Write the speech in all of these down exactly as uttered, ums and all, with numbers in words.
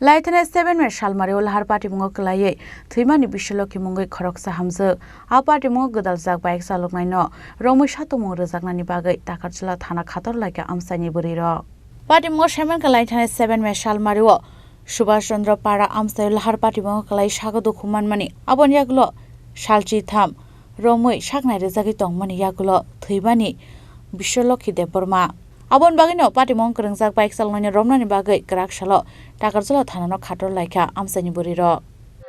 Laithani seven May salmario lahar patimungo kwlaiwi thwimani Biswalokhi mungwi khoroksa hamjwk. A patimungo gwdaljak bike chaloknaino romwi satongmung rwjaknani bagwi Takarjala thana khator laikha amchaini bwrwirok. Patimungo saimankha laithani seven May salmario Subhash Chandra Para amchaio lahar patimungo kwlai sago dukhu manmani. Aboni yagulo salchi tham romwi saknai rwjagwi tongmani yagulo thwimani Biswalokhi Debbarma. Aboni bagwino patimung kwrwngjak bike chaloknani romnani bagwi kwrak salo Takarjala thanano khator laikha amchaini bwrwirok.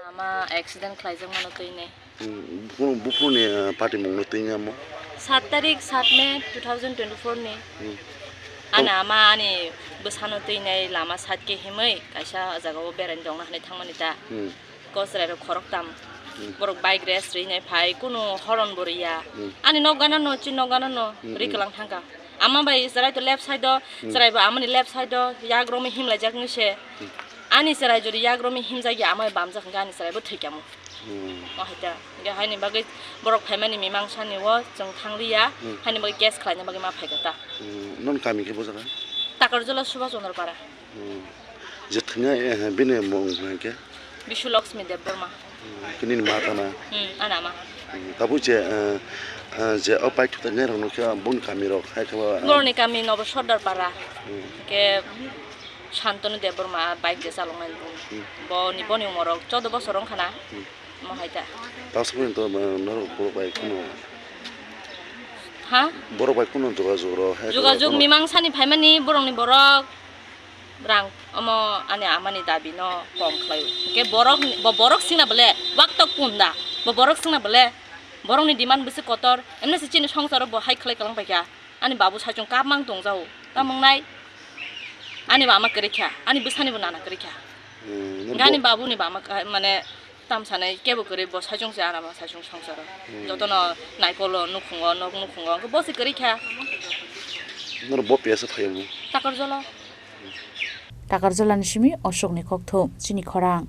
Ama accident khlaijak mano twi ni. Hmm, buphuru, buphuruni, eh, patimungno twi ni amo? Sat tarik, sat May two thousand twenty-four ni. Hmm. Ani ama ani bwsano twi nai lama side khe himwi kaisa jagao beraina tongna hinwi thangmani ta. Hmm. Ko chwrairok khoroktam. Hmm. Borok bike race rwinai phai, kunu horon bo rwya. Hmm. Ani nok gana no, chi nok gana no, hmm, rwi kwlang thangkha. Ama bai chwrai to left side o, hmm, chwrai bo amani left side o, yak romwi himlaijak ni se. Hmm. Ani chwrai jodi yak romwi himjak ya, ama bai bamjak hwnkhe ani chwrai bo thwikya mo. Hmm. O hai ta. Hwnkhe haini bagwi borok phaimani mimang sani o chwng thangliya, hmm, haini bagwi case khlaina bagwi ma phaikha ta. Hmm. Non kami khe bo jaga? Takarjala Subhash Chandra Para. Hmm. Je thwngya, eh, bini mung hwnkhe? Bishu Lakshmi Debbarma. Hmm, nini ma tana? Hmm, ani ama. Hmm, tabuk je, eh, eh, je o bike thuknairokno khe boni kamirok hai khe ba, eh, boroni kami Nobo Sordar Para. Hmm. Hwnkhe Shantanu Debbarma bike je chaloknai bo. Hmm. Boni, boni umorok choudo bosor wngkha na. Hmm. Mo hai ta. Tawsok ni to, eh, norok borok bai kuno. Ha? Borok bai kuno jogajog rw hai. Jogajog mimang sani phaimani borokni borok rang omo ani amani dabi no kom khlai. Hwnkhe borok ni, bo borok singna bole wak tok punda. Bo borok singna bole borokni demand bwswk kotor. Emni se chini songsaro bo hai khlai kwlang paikha. Ani babu saichung kap mang tong jao. Tamung nai. Ani ba ama kwrwi kha. Ani bwsani bo nana kwrwi kha. Hmm, ani bo- babu ni ba ama ka-, mane Tam sanai kebo kwrwi bo saichung se ana ma saichung songsaro. Hmm. Jotono naikolo nukhungo, nok nukhungo, hwnkhe bo se kwrwi kha. Noro bo pesa phaiya mo? Takarjala. Takarjala ni simi Ashok ni kokthum, chini khorang.